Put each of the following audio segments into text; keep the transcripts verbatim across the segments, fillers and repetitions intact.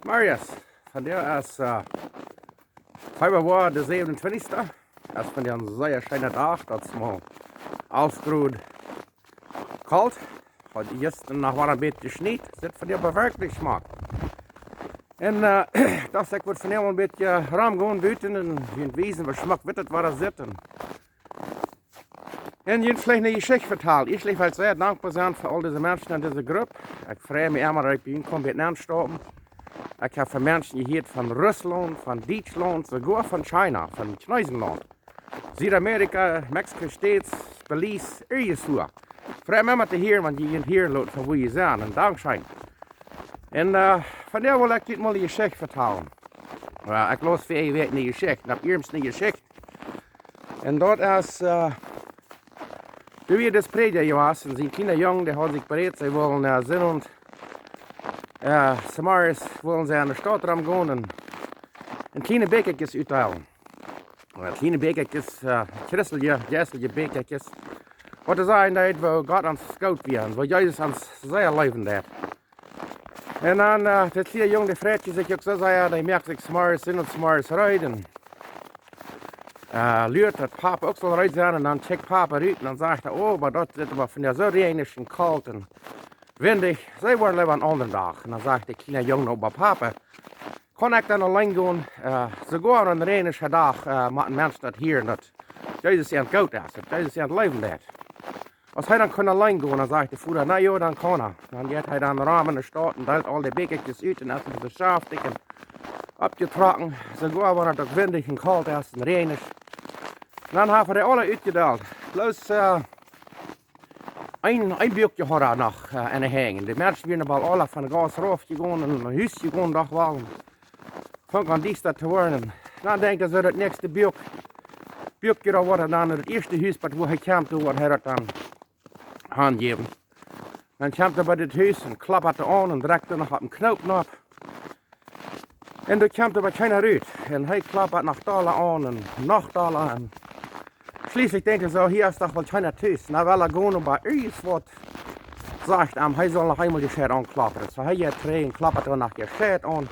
Marius, vondoag es äh, Februar de säwenuntwintichste. Es vondoag een sea scheena Dach, daut es mau alf Grod kolt. Haud jistren noch mau een bät jeschniet, sitt vondoag oba werkjlich schmock. Un äh, daut ekj wudd vondoag een bät romgonen buten un junt wiesen, woo schmock witt et wada sitt. Un junt veleicht ne Jeschicht vetalen. Ekj well sea dankboa sennen fa aul dise Menschen en dise Grupp. Ekj frei mie emma, daut ekj bie junt kaun bät nenstoppen. Ekj hab von Menschen jehieet von Russlaunt, von Dietschlaunt, soogoa von China, von Chinesenlaunt. Südamerika, Mexiko States, Belize, irjentwua. Frei mie emma to hieren, wan jie junt hieren loten, von wua jie sent. Un dankscheen. Un äh, vondoag well ekj junt mol ne Jeschicht vetalen. Jo, ekj laus fa eene Wäakj ne Jeschicht, un opp ieescht ne Jeschicht. Un daut es äh, doa wia dis Prädja jewast, un sien kjliena Jung, dee haud sikj bereet, see wullen äh, Sindach un äh, zemorjes wullen see en de Staut romgonen un, un kjliene Bäakjkjes utdeelen. Äh, kjliene Bäakjkjes, äh, christelje, jeistelje Bäakjkjes. Waut to sajen deed, woo Gott ons goot wia un woo Jesus ons sea leewen deed. Un dan äh, de kjliena Jung, dee freit sikj uk soo sea, dee moakt sikj zemorjes, Sindach zemorjes reed un äh, luat, daut Papa uk saul reed sennen. Un dan kjikjt Papa rut un dan sajcht hee: "Oh, oba daut sitt oba vondoag soo räajnich un kolt un windich. See woaren leewa een aundren Dach." Un dan sajcht de kjliena Jung: "Oba Papa, kaun ekj dan auleen gonen? Äh, soogoa aun een räajnischen Dach äh, mott een Mensch daut hieren, daut Jesus an goot es, daut Jesus an leewen deit." Aus hee dan kunn auleen gonen, dan sajcht de Voda: "Na jo, dan kaun hee." Dan jeit hee dan rom en de Staut un deelt aul de Bäakjkjes ut un es soo schaftich un oppjetrocken, soogoa wan et uk windich un kolt es un räajnich. Dan haft hee dee aule utjedeelt. Bloos äh, een, een Buakje haud hee noch äh, en de Henj. De Menschen wieren boolt aule von de Gauss rauf jegonen un no Hus jegonen, docht wellen. Funk aun diesta to woaren. Dan denkjt hee soo, daut näakjste Buak, Buakje, daut woat hee dan no daut ieeschte Hus, bie wua hee kjemt, doa woat hee daut dan hanjäwen. Dan kjemt hee bie daut Hus un kloppt doa aun un drekjt doa noch opp dän Knoop nopp. Un doa kjemt oba kjeena rut. Un hee kloppt noch dolla aun un noch dolla. Un schlieslich denkjt hee soo: "Hia es doch woll kjeena tus." Na well hee gonen, oba irjentwaut sajcht am, hee saul noch eemol jescheit aunkloppen. Soo hee jeit trigj un kloppt doa noch jescheit aun.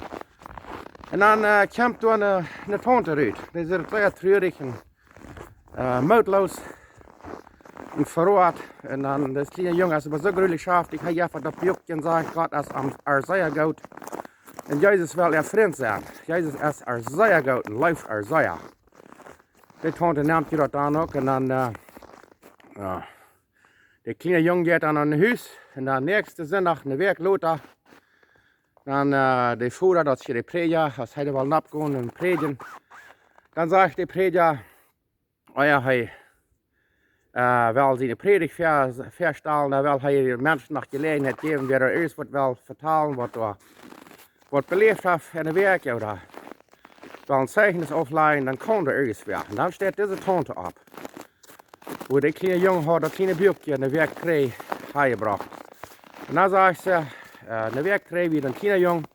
Un dan äh, kjemt doa ne, ne Taunte rut. Dee sitt sea trurich un äh, mootloos un veroat. Un dan, dis kjliena Jung es oba soo grulich schaftich, hee jeft daut Buakje un sajcht: "Gott es am, ar sea goot. Un Jesus well ar Frint sennen. Jesus es ar sea goot un leeft ar sea." De Taunte nemt je daut dan uk un dan äh, jo. De kjliena Jung jeit dan no Hus un dan näakjsten Sindach, ne Wäakj lota, dan äh, de Voda, daut es je de Prädja, aus hee doa well nopp gonen un prädjen, dan sajcht de Prädja, oh jo, hee äh, well siene Prädicht väa-, väastalen, dan well hee de Menschen noch Jeläajenheit jäwen, wäa doa irjentwaut well vetalen, waut doa waut beläft haft en de Wäakj, ooda well een Zeichnis auflajen, dan kaun doa irjentwäa. Un dan steit dise Taunte opp, wua de kjliena Jung haud daut kjliene Buakje ne Wäakj trigj hanjebrocht. Un dan sajcht see, äh, ne Wäakj trigj wia een kjliena Jung,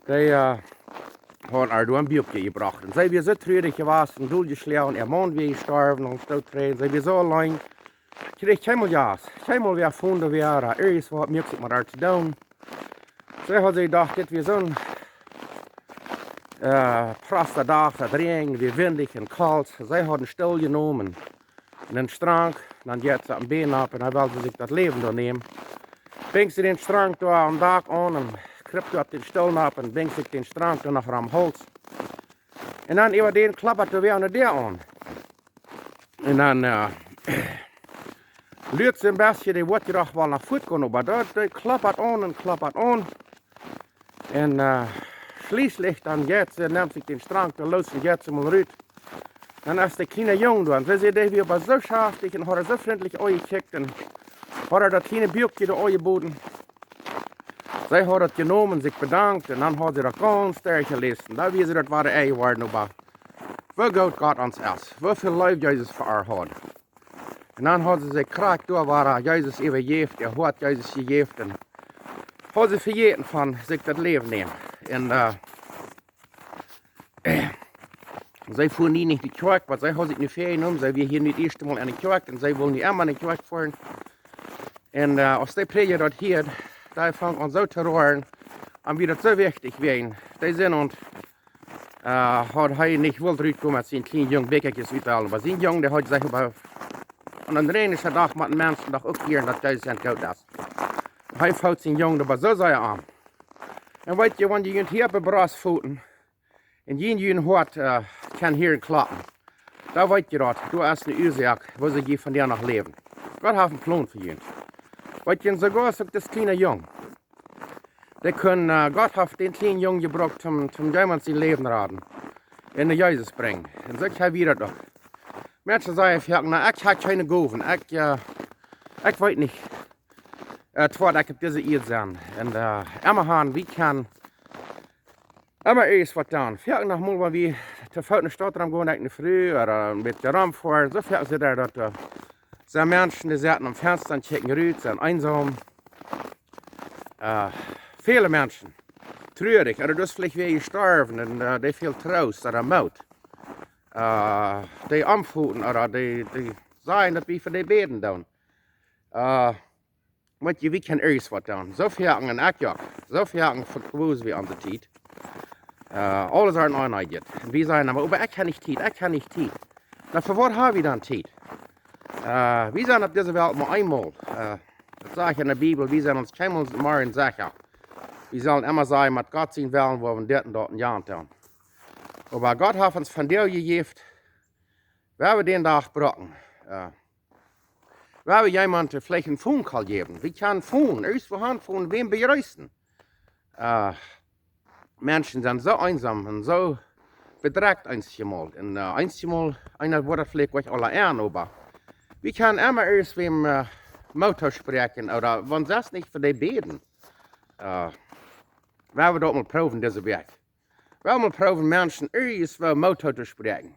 dee äh, haud ar doa een Buakje jebrocht. Un see wia soo trurich jewast un dol jeschloagen, äa Maun wia jestorwen, un soo trurich. See wia soo auleen. Kjrieech kjeenmol Jast, kjeenmol wäa fon doa wäa, irjentwaut, muak sikj mau doa to doonen. See haud jedocht, dit wia soon äh, prosta Dach, daut räajent, wia windich un kolt. See haud een Stool jenomen un een Strank, dan jeit see opp een Bän nopp un dan well see sikj daut Läwen doa nämen. Binjt see dän Strank doa aum Dak aun un krupt doa opp dän Stool nopp un binjt sikj dän Strank doa noch rom Hauls. Un dan äwa dän kloppat doa wäa aun de Däa aun. Un dan äh, luat see een bät, dee woat je doch woll no Fuat gonen, oba daut, dee kloppat aun un kloppat aun. Un äh, schlieslich dan jeit see, nemt sikj dän Strank doa loos un jeit see mol rut. Dan es de kjliena Jung doa. Un see säd, dee wia oba soo schaftich un haud ar soo frintlich aunjekjikjt un haud ar daut kjliene Buakje doa aunjeboden. See haud daut jenomen, sikj bedankt un dan haud see daut gaunz derchjeläst. Un dan wia see daut wada enn jeworden, oba woo goot Gott ons es, woo väl Leew Jesus fa ar haud. Un dan haud see sikj krakjt doa, wua Jesus äwajeft, äa Hoat Jesus jejäft, un haud see vejäten von sikj daut Läwen nämen. Un äh, see fua nie nich no de Kjoakj, oba see haud sikj nu väajenomen, see wia hia nu daut ieeschte Mol enne Kjoakj un see wull nu emma enne Kjoakj foaren. Un äh, aus de Prädja daut hieed, dee funk aun soo to roaren, Am wia daut soo wichtich wia, dee Sindach, äh, haud hee nich wult rutkomen met sien kjlien Jung Bäakjes utdeelen. Oba sien Jung, dee haud jesajcht, oba aun een räajnischen Dach met een Mensch, dee uk hia, daut Jesus an goot es. Hee foot sien Jung, oba soo sea aun. Un weet jie, wan jie junt hia opp de Brost foten, un jie jun Hoat, äh, kjennen hieren kloppen, dan weet jie daut, doa es eene Uasoak, woo see jie vondoag noch läwen. Gott haft een Plon fa junt. Weet jie, soogoa aus uk dis kjliene Jung, dee kunn, äh, Gott haft dän kjlienen Jung jebrukt, om, om jemaunt sien Läwen raden un no Jesus brinjen. Un soo kjenn wie daut uk. Menschen sajen foaken: "Na, ekj hab kjeene Gowen, ekj, äh, ekj weet nich, äh, waut ekj opp dise Ieed sie." Un, äh, emma han, wie kjennen emma irjent waut doonen. Foaken noch mol, wan wie to Foot enne Staut romgonen, ekj un de Fru, ooda een bät romfoaren, soo foaken sent doa daut, äh, sent Menschen, dee sitten aum Fensta un kjikjen rut, sent eensom. Äh, väle Menschen. Truarich, ooda daut veleicht wäa jestorwen, un, äh, dee fält Troost ooda Moot. Äh, dee omfoten, ooda dee, dee sajen, daut wie fa dee bäden doonen. Äh, weet jie, wie kjennen irjent waut doonen. Soo foaken, un ekj uk, soo foaken vekwäsen wie onse Tiet. Äh, aules aun een Enj. Un wie sajen dan: "Oba ekj hab nich Tiet, ekj hab nich Tiet." Na, fa waut ha wie dan Tiet? Äh, wie sent opp dise Welt mau eemol. Äh, daut sajcht en de Bibel, wie sent ons kjeenmol morjen secha. Wie sellen emma sajen, met Gott sien Wellen woa wie dit un daut un jant doonen. Oba Gott haft ons vondoag jejäft, wie haben dän Dach jebroaken. Äh, wie haben jemaunt veleicht een Phone Call jejäft. Wie kjennen Phone, irjent woo han Phone, wäm bejreessen. Äh, Menschen sent soo eensom un soo bedrekjt eenjemol. Un, äh, eenjemol, eena woat daut veleicht nich aula aun, oba wie kjennen emma irjent wäm, äh, Moot toospräakjen, ooda wan sest nich fa dee bäden. Äh, wie haben daut mol proowen dise Wäakj. Wie haben mol proowen Menschen irjent woo Moot toospräakjen.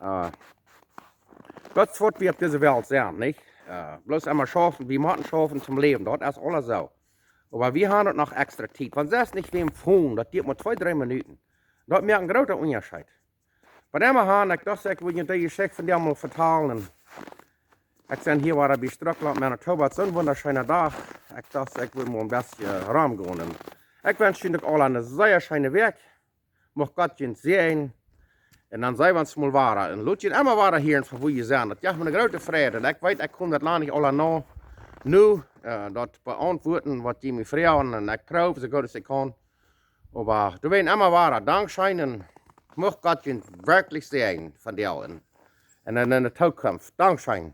Äh, daut es waut wie opp dise Welt sent, nich? Äh, bloos emma schaufen, wie motten schaufen toom läwen, daut es aules soo. Oba wie haben uk noch extra Tiet. Wan sest nich wäm Phone, daut diat mau twee, dree Minuten. Daut moakt een grooten Unjascheet. Oba emma han, ekj docht, ekj wull junt dee Jeschicht vondoag mol vetalen. Ekj sie hia wada bie Strucklaunt, Manitoba. Daut es een wundascheena Dach. Ekj docht, ekj wull mol een bät romgonen. Ekj wensch junt uk aula eene sea scheene Wäakj. Mucht Gott junt säajnen. Un dan seenen wie ons mol wada. Un lot junt emma wada hieren von wua jie sent. Daut jeft mie eene groote Freid. Un ekj weet, ekj kaun daut lang nich aula no, nu, äh, daut beauntwuaden, waut jie mie froagen. Un ekj proow soo goot aus ekj kaun. Oba doawäajen emma wada dankscheen un mucht Gott junt werkjlich säajnen vondoag un, un en, en de Tookunft. Dankscheen.